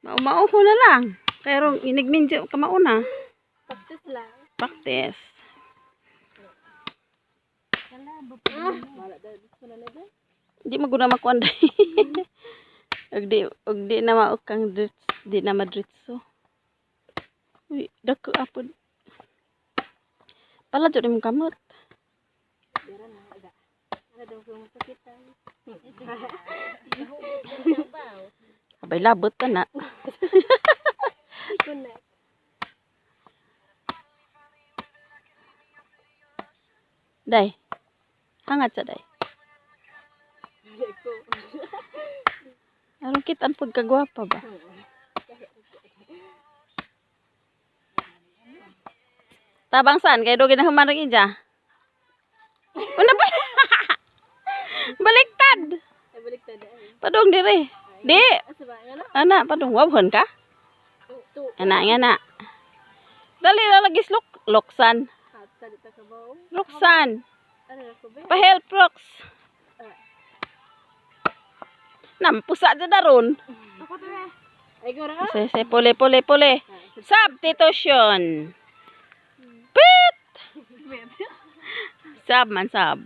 Mao-mao na lang. Pero inigminjo ka mauna. Practice lang. Practice. Wala daw gusto na na. Di maguna makuan day. Ug di na maukang di na madritso. Uy, dako apod. Pala jud imong kamot. Dira na aga. Ano daw kung masakitan? Abay labot ka na. Connect. Day. Hangat sa day. Ko. Aron kitan pud kagwapa ba? Tabang saan? Kay dugay na humarang ija. Una pa. Baliktad. Ay, baliktad ay. Padung dire. Di. Asa ba nga no? Ana, padung wawhon ka? Tu. Ana nga na. Dali na lagi slok loksan. At dito ka ba? Loksan. Ano na ko ba? Pa-help Rox. Nampusa dyan na ron. Ako to eh. Ay ko ra. Se, se, pule, pule, pule. Substitution. Pit! Sub man, sub.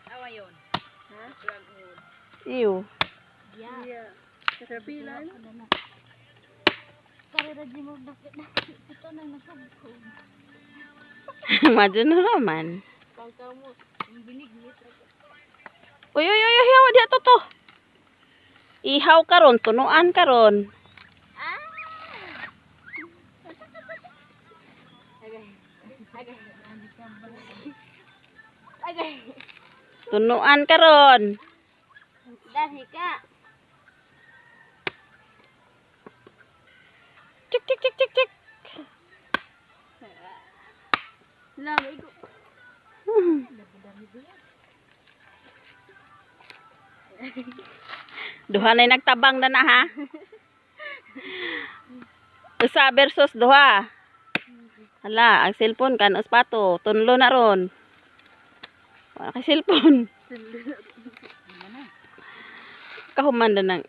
Awa yon. Ha? Ew. Yeah. Caterpillar. Imagine na naman. Pangkaw mo. Binignit. Uy, uy, uy, uy, ihaw, diha to to. Ihaw karon, tunuan karon. Agay. Agay. Agay. Tunuan karon. Dahil ka. Tik, tik, tik, tik, tik. Lama iko. Duha na nagtabang na na ha. Usa versus duha. Hala, ang cellphone kan uspato, tunlo na ron. Wala kay cellphone. Kahuman na nang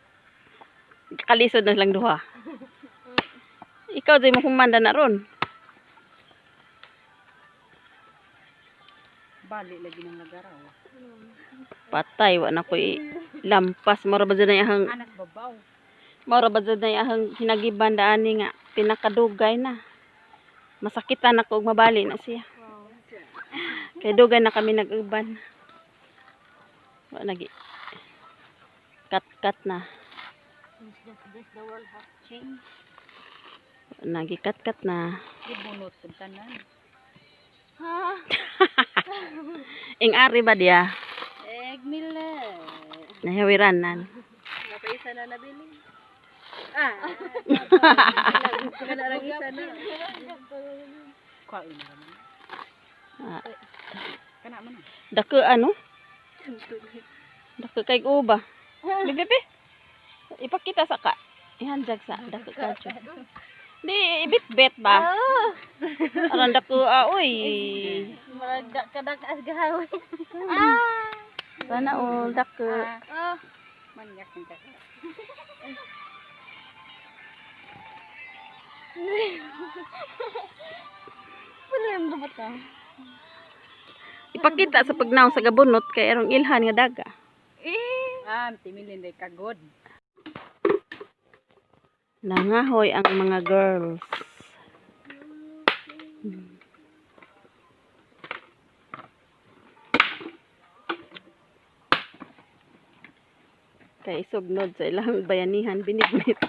kalisod na lang duha. Ikaw di mo humanda na ron. Bali lagi ng nagaraw. Patay wa na ko lampas mora ba dyan na iyang Anas babaw. mora ba dyan na iyang hinagiban daan ni nga pinakadugay na. Masakitan ako og mabali na siya. Kay dugay na kami nag-uban. Wa nagi kat-kat na. This the world has changed. Wa nagi kat-kat na. Gibunot pud tanan. Ha? Ing ari ba diya? Egg mila. Nahiwiran nan. Napaisa na nabili. Ah. Kana lang isa na. Kain na naman. Ah, Kana man na. dako ano? Dako kay uba. Bibi bi. Ipakita sa ka. Ihanjag sa dako kadyo. Di ibit-bet ba? Aron dako ah, uy. Maragda kadak as gahaw. Ah. Sana all dako. Ah. Manyak ang kaka. Wala yung dapat ah. Ipakita sa pagnaw sa gabunot kay arong ilhan nga daga. Eh. Ah, timilin day kagod. Nangahoy ang mga girls. Kay sugnod sa ilang bayanihan binignit.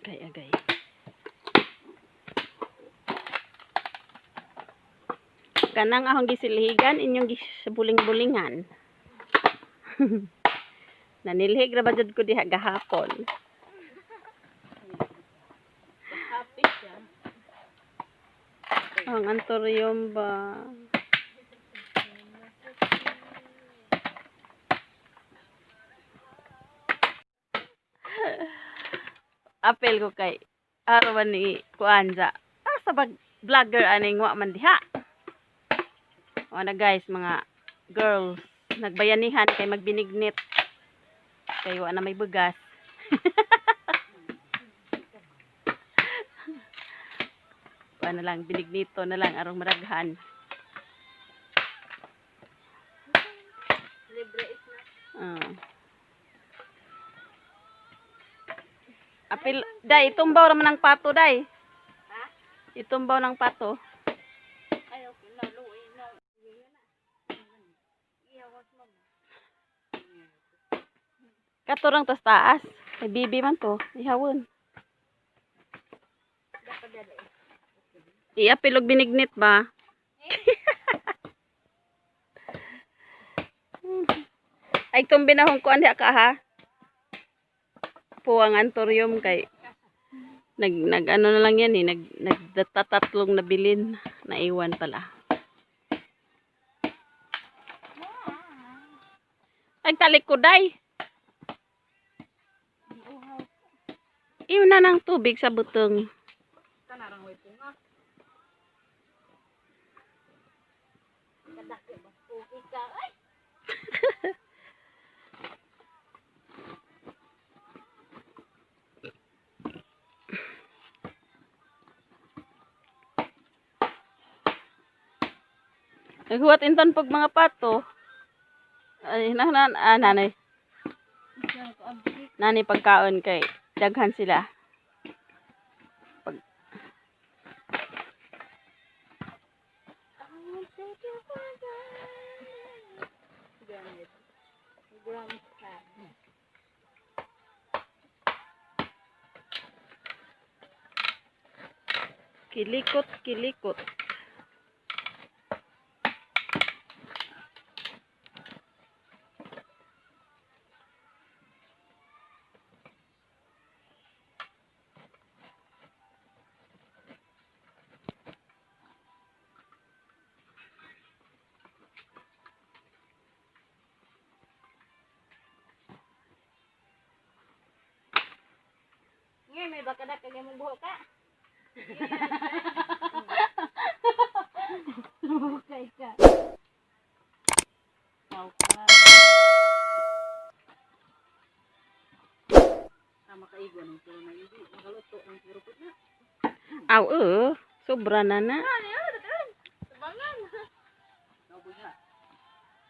Kay agay. Kanang akong gisilhigan inyong gibuling-bulingan. Nanilhig ra ba jud ko diha gahapon. Happy siya. Ang antorium ba? Apel ko kay araw ni kuan sa sa bag vlogger aning wa man diha. O na guys, mga girls, nagbayanihan kay magbinignit. Kay wa na may bugas. Wa na lang binignito na lang arong maraghan. Libre is na. Ah. Apil, day, itumbaw raman ng pato, day. Ha? Itumbaw ng pato. Ayaw ko na luoy na. Iyawas mo. Katurang tas taas. May bibi man to. Ihawon. Dapat dali. Iapil og binignit ba? Ay tumbi na hong kuan diha ka ha. Puwang antorium kay nag nag ano na lang yan eh, nag nagtatatlong nabilin, naiwan pala. Ay talikuday. Iyon na ng tubig sa butong. Kanarang way punga. Kadaki ba? Okay ka. Ay! Naghuwat intan pag mga pato. Ay, na, ah, nanay. Nani pagkaon kay daghan sila. Pag kilikot kilikot. Ngayon, may bakadak kag imong buhok ka. Bukay ka. Wow ka. Ah, makaigo ng puro na hindi. Makaluto ng puro po na. Aw, sobra na na. Sabangan. Kauboy na.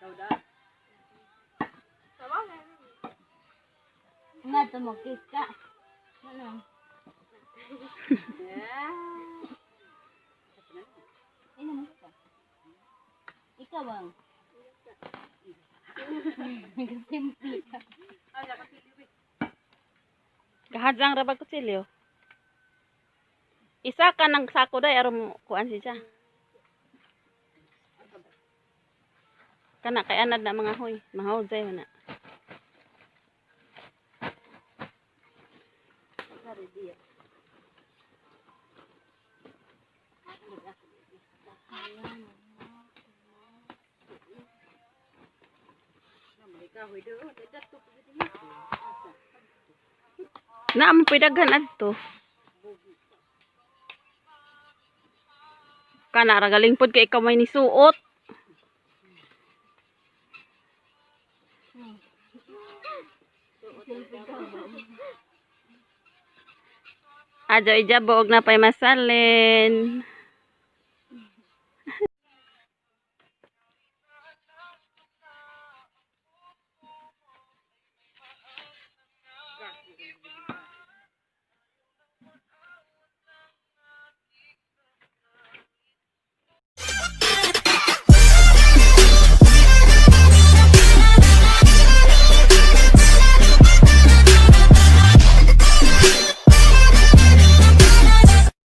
Kau da. Sabangan. Nga to mo kiss ka. Ano? Ina mo ka. Ikaw ang. Simple ka. Kahadzang ra ba kutsilyo? Isa ka ng sako day aron mo kuan siya. Kana kay anad na mga hoy, mga hojay na. Na mo pidaghan adto. Kana ra galing pod kay ikaw may nisuot. Ajo ijabo og napay masalin.